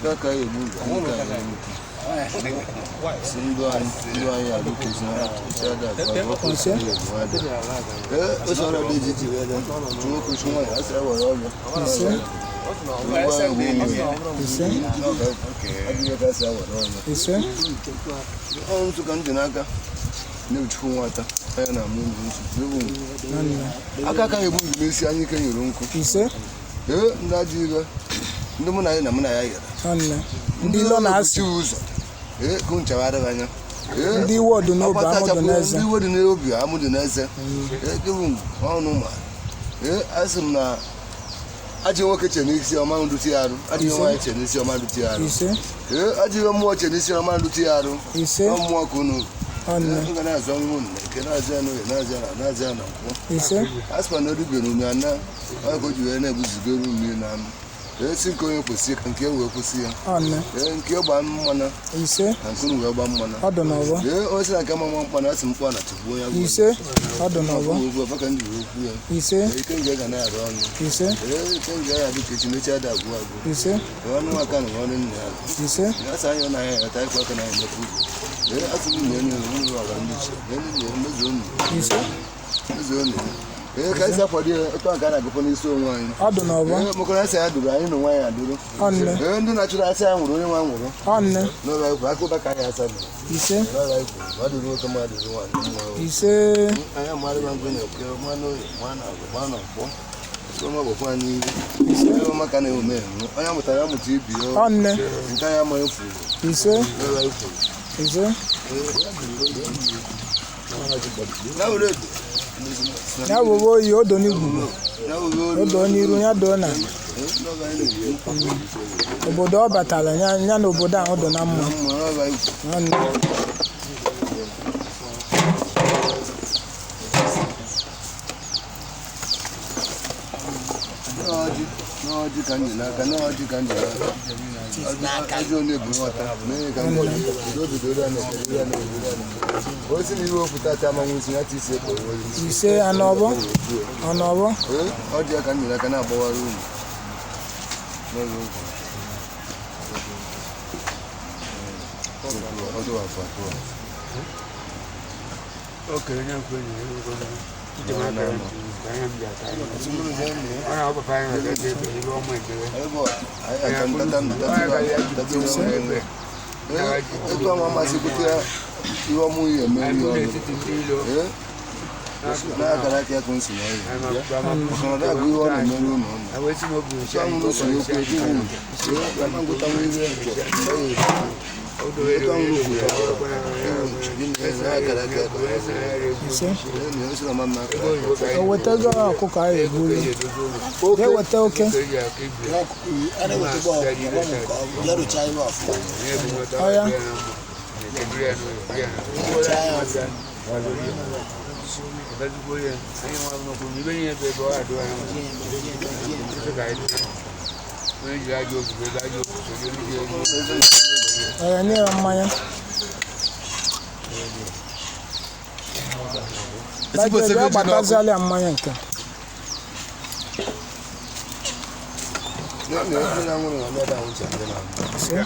Aka ya egbu ụzọ, anyị ka ya egbu. Si ndụ anyị, ndụ anyị adịkwụzi na Ise. Ee, ose ọrụ dị etiti nwoke chi nwaanyị asị ewere ọbịa. Ise. Ngwa egwu onwe ya. Ise. Adịghị ka asị ewere ọbịa. Ise. Ọ ntụ ka m dị n'aka na-echukwu nwata anya na amụ ndụ ntụ egwu m. Nwanne. Aka aka egbu ndụ n'isi anyị ike nyere nkụ. Ise. Ee, ndị ajọ ibe ndị mụ na ya na mụ na ya yara. Nwanne. Ndị ilo na-asị. na-asị ụzọ. Ee, ka nchagharị anya. Ee, Ndị iwe ọdụ n'obi, agbata amụ dị chapụ, n'eze. ndị iwe dị n'obi amụ dị n'eze. Ee, gịbụ ọnụ ma. Ee, asị m na ajọ nwoke che n'isi ọma nrute ya arụ, ajọ Ise. nwaanyị che n'isi ọma nrute ya arụ. Ise. Ee, ajọ ihe mmụọ che n'isi ọma nrute ya arụ. Ise. Ọ mmụọ ka unu Nwanne. ị ga na-azọ nwa unu nke na-azụ ya n'oge na-azụ ya na na-azụ ya na nkwụ. Ise. A sịkwa na orubere unu ana ọ ka o ji wee na-ebuzigoro unu na anụ. Ee, si nke onye kwesị ka nke wee kwụsị ya. Nwanne. Ee, nke gbaa mmanụ Ise. na nke unu wee gbaa mmanụ. Ọ dị n'ọgbọ. Ee, onye sị na nke mama mkpa asị mkpọ na tugbuo ya. Ise. Ọ dị n'ọgbọ. Okwu okwu ka m ji wee kwu ya. Ise. Ee, ike nje ga na-arụ ọnụ. Ise. Ee, ike nje ya dị ka echi mechi ada agwụ agwụ. Ise. Ee, ọnụ aka na ọnụ nna ya. Ise. Ee, asị anyị na ya ata ịkwa aka na anyị mepụ ụzọ. Ee, asị m na enyi ụlọ ọra ndị iche. Ee, ndị nna mezuo nnu. Ise. Mezuo nnu. Ee, ka anyị si akwado ya, otu a ka a na-agụpụ n'isi onwe anyị. Ọ dị n'ọgbọ. Ee, maka na asị ya duru anyị na onwe anyị aduru. Nwanne. Ee, ndị na-achụrụ asị anyị nwụrụ onye nwa nwụrụ. Nwanne. N'ụlọ ikwu, aka ụba ka anyị asa mere. Ise. N'ụlọ ikwu, mmadụ nwoke mmadụ nwaanyị mma. Ise. Anyị amarịba mgbe na-ekwe ma n'oyi ma na agụ ma na nkwọ. Ọma bụkwa n'ihu. Ee, ọma ka na-eme eme. Onye amụtara amụta ibi ya. Nwanne. Nke anyị amaghị kwuru. Ise. N'ụlọ ikwu. Ise. Na were edo. Ya wụwe oyi odo n'igwugwu. Na were olu. Odo n'iru ya doo na Ee, n'ọba anyị na-ekwu. obodo ọ batara ya ya na obodo ahụ dị na mma. Mma n'ọba ikwu. Nwanne. N'ọjị n'ọjị ka m ji n'aka n'ọjị ka m ji n'aka. Ajọ onye bụ nghọta mee ka m ji obido bidoro ya na obido ya na obido ya na. O si na iwe okwuta ata amanwụ isi ya tisi ekpo onwe ya. Ise anọbọ. Anọbọ. Ee, ọjị ya ka m ji n'aka na-agbawara unu. N'oge ụgwọ. Ọdụ afọ atọ. Ebe ọ, anyị aka ntata ntata ntata ntata. Ee, etu ama amasị kwute ya ihe ọmụ ihe eme ihe ọnụ. Ee, n'akara aka ya ka o si na ya. Maka na ọ na-agụ ihe ọ na-emere ụlọ ọnụ. Sọ anwụrụ si n'okwu ejighị unu. Ee, ama ngụta nwa ihe nke ọ ya efu. Etu anwụrụ kwuru, n'akara aka ya ka o si. Ise. Ee, na o si na mama akara aka. O wetago ọkụkọ ahụ egburu. Jee weta oke. Ọya. Ọya nye ya mmanya. Ezigbo Bịa osebe ji n'ọkụ. gbataziala ya mmanya nke. Na- na- ndị na-anwụrụ na ndị na-anwụcha ndị na-anwụ. Ise.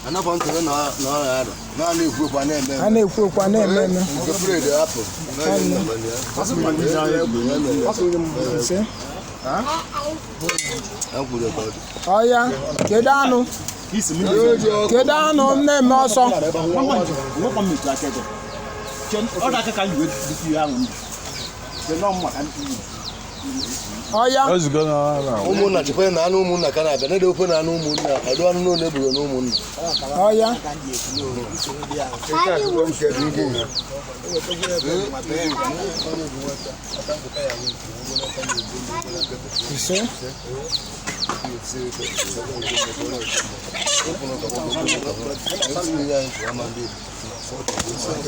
Anakwa ntụrụ na na ọ na-arụ. Naanị ekwu ekwu a na-eme A na-ekwu ekwu a na-eme eme. Nke bred apụ. Ise. Ha kwuru ka ọ dị. Ọya. Kedu anụ? Kedu anụ m na-eme ọsọ? Ọya. Ụmụnna chekwa na anụ ụmụnna ka na-abịa na edokwe na anụ ụmụnna ọdụ anụ n'ụlọ ebughe na ụmụnna. Ọya. Ise.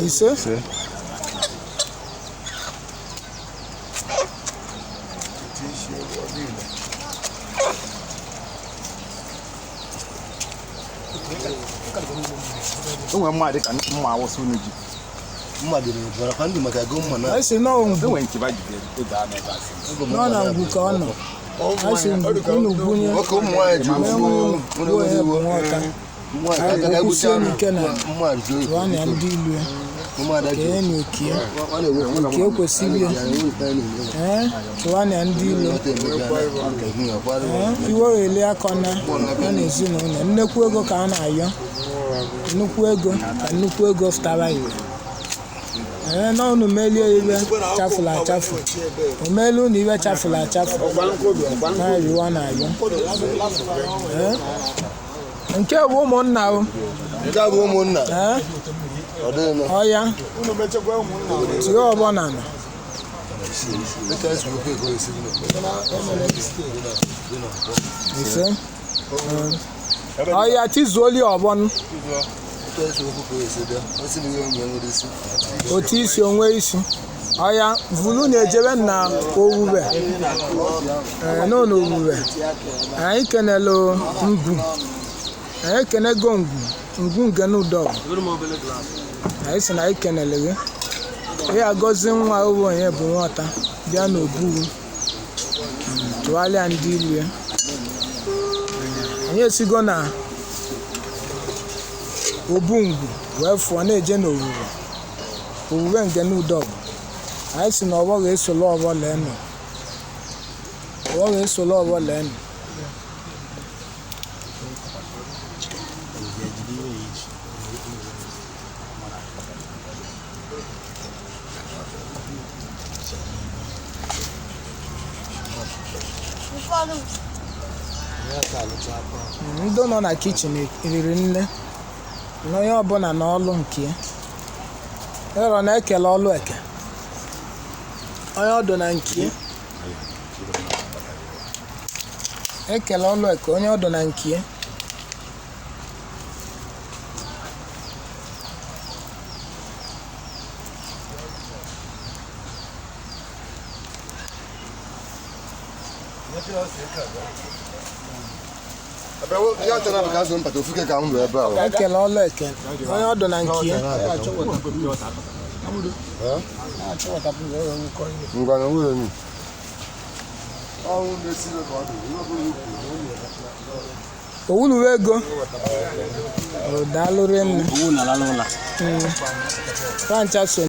Ise. O nwere mma dị ka mma awụsa unu ji. Mma dị n'ụbara kwa ndị maka ego mma na Anyị si nọọ ngwu, Enwere nke ba jide ego anụ ebe a sị. ego nọ mma na na ngwu ka ọ nọ. Anyị si ngwu ka unu gwunye nwoke ụmụ nwaanyị ji mee ofu nwa onye bụ nwata. nwaanyị Anyị aka kwụsie egbucha n'ike na mma ji tụọ na ndị ilu ya, ụmụada ji kee na okie, ọ na-ewe okie kwesịrị ya. Ee, tụọ na ndị ilu. Ee, iwe ghele akọ na ya na ezinụlọ nnekwu ego ka a na-ayọ, nnukwu ego ka nnukwu ego fụtara iwe. Ee, na unu melie iwe chafụrụ achafụ, o meelu unu iwe chafụrụ achafụ na-arịwa na-ayọ. Ee, nke bụ ụmụnna o. Nke a bụ ụmụnna. Ee. Ọ dịghị nọ. Ọya tie ọbọ na ala. Dịka esi nwoke ego esi nọ. Ise. Ee. Ọya tizuoli ọbọ nụ. Dịka esi nwoke ka esi bịa o si na ihe onye nwere isi. Otu isi onwe isi ọya vulu na-ejebe na owuwe. Ee, nọ n'owuwe anyị kenelu ngwu, anyị ekenego ngwu ngwu nke n'udọgụ. Anyị sị na anyị kenele gị, ị agọzi nwa owu onye bụ nwata bịa n'obuwu tụgharịa ndị ilu ya. Anyị esigo na obu ngwu wee fụọ na-eje n'owuwe, owuwe nke n'udọgụ. Anyị si na ọgbọ ga-esolo ọgbọ leenụ, ọgbọ ga-esolo ọgbọ leenụ. Ndị nọ na kichin riri nne na onye ọbụla n'ọlụ nke ya ịrọ na-ekele ọlụ eke onye ọdụ na nke ya ekele ọlụ eke onye ọdụ na nke ya. Ya chọrọ ka azụ mpata ofuke ka m bụ ebe a. Ekele ọlụ eke onye ọdụ na nke ya. Ngwa na nwunye m. Ọnwụ na-esiri ka ọ dị, ihe ọ bụla ikwu, Owuluwe ego o daalụ rinne. Owu na-alala ụla. Pancha so.